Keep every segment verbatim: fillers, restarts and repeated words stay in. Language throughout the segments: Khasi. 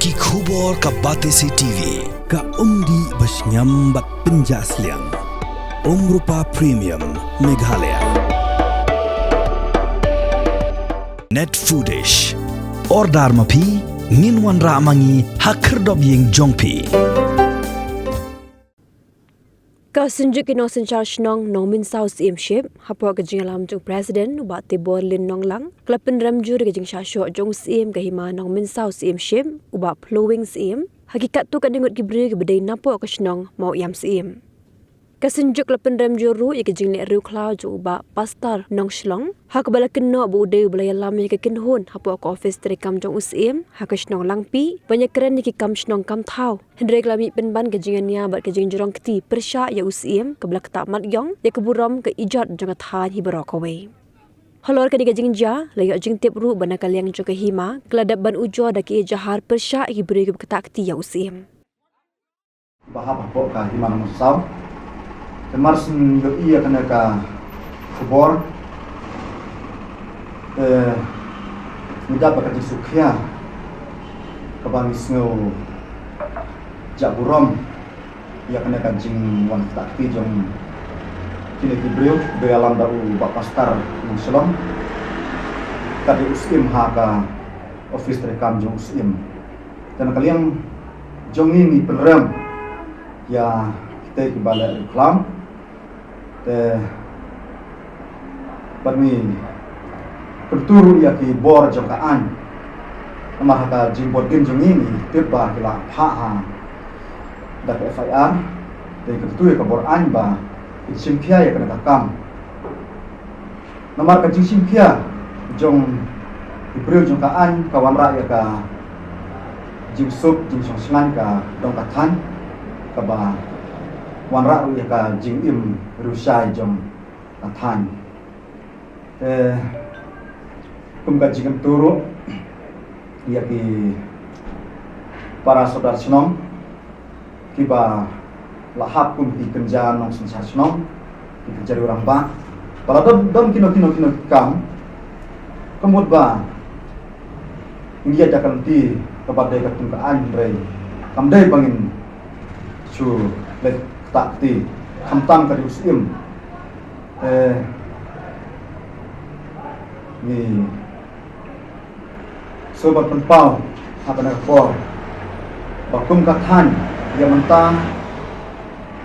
Ki khubor ka Batesi T V, ka umdih ba shngiam bad pynjah sliang. Umrupa Premium, Meghalaya. Net Foodish. Order ma phi, ngin wanrah ma ngi ha khyrdop ïing jong phi. Ka Synjuk ki Nongsynshar Shnong Nongmynsaw Syiem Ship, hapoh ka jingïalam jong President u Bah Tibor Lin Nonglang, ka la pynrem jur ïa ka jingshah shoh jong u Syiem ka Hima Nongmynsaw Syiem Ship, u Bah Phlowing Syiem, ha ki katto katne ngut ki briew kiba dei napoh ka shnong Mawïam Syiem. Ka Synjuk ka la pynrem jur ruh ïa ka jingleh riewkhlaw jong u Bah Pastor Nongshlong, ha kaba la kynnoh ba u dei uba la ïalam ïa ka kynhun hapoh ka ophis treikam jong u Syiem ha ka shnong Langpih ban ïakren ïa ki kam shnong kam thaw. Hynrei ka la mih pynban ka jingïania bad ka jingjrong kti pyrshah ïa u Syiem kaba la ktah mat ïong ïa ka burom ka ijot jong ka thaiñ hi baroh kawei. Halor kane ka jingjia, la ïoh jingtip ruh ba na ka liang jong ka Hima ka la dep ban ujor da ka ijahar pyrshah ïa ki briew kiba ktah kti ïa u Syiem. Ba hap hapoh ka Hima Nongmynsaw. Te mar shu ïohi ïa kane ka khubor, te ngi dap ba ka jingsngewkhia kaba ngi sngew jah burom ïa kane ka jingwan ktah kti jong kine ki briew ba ïalam da u Bah Pastor Nongshlong, ka dei u Syiem ha ka ophis treikam jong u Syiem. Te na ka liang jong ngi ngi pynrem ïa kita kiba leh riewkhlaw. Te bad ngi kyntu ruh ïa ki bor jong ka aiñ. Namar ha ka jingbud dien jong ngi ngi tip ba ki la phah ha da ka F I R. Te kyntu ïa ka bor aiñ ba kin shim khia ïa kane ka kam. Namar ka jingshim khia jong ki briew jong ka aiñ ka wanrah ïa ka jingsuk jingshong shngaiñ ka dong ka thaiñ, kaba wanrah ruh ïa ka jingim riewshai jong ka thaiñ. Te kum ka jingkyntu ruh ïa ki para sordar shnong kiba la hap kum ki kynja nongsynshar shnong, ki kynja riew rangbah, ba la don, don kino kino kino ki kam, ka mut ba ngi ïaid da ka lynti kaba dei ka tum ka aiñ, hynrei kam dei ba ngin shu leh ktah kti, khamtam ka dei u Syiem. Eh, ngi sngewbha pynpaw ha kane ka por ba kum ka thaiñ ïa mynta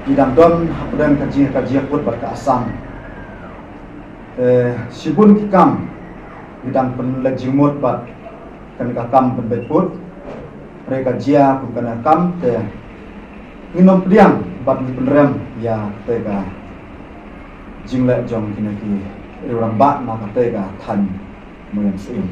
ngi dang don hapdeng ka jing, ka jingïakut bad ka Assam. Te shibun ki kam ngi dang pynleit jingmut bad kane ka kam pynbeit pud. Hynrei ka jia kum kane ka kam te ngin ym pdiang bad ngin pynrem ïa kata ka jingleh jong kine ki riew rangbah na kata ka thaiñ Mawïam Syiem.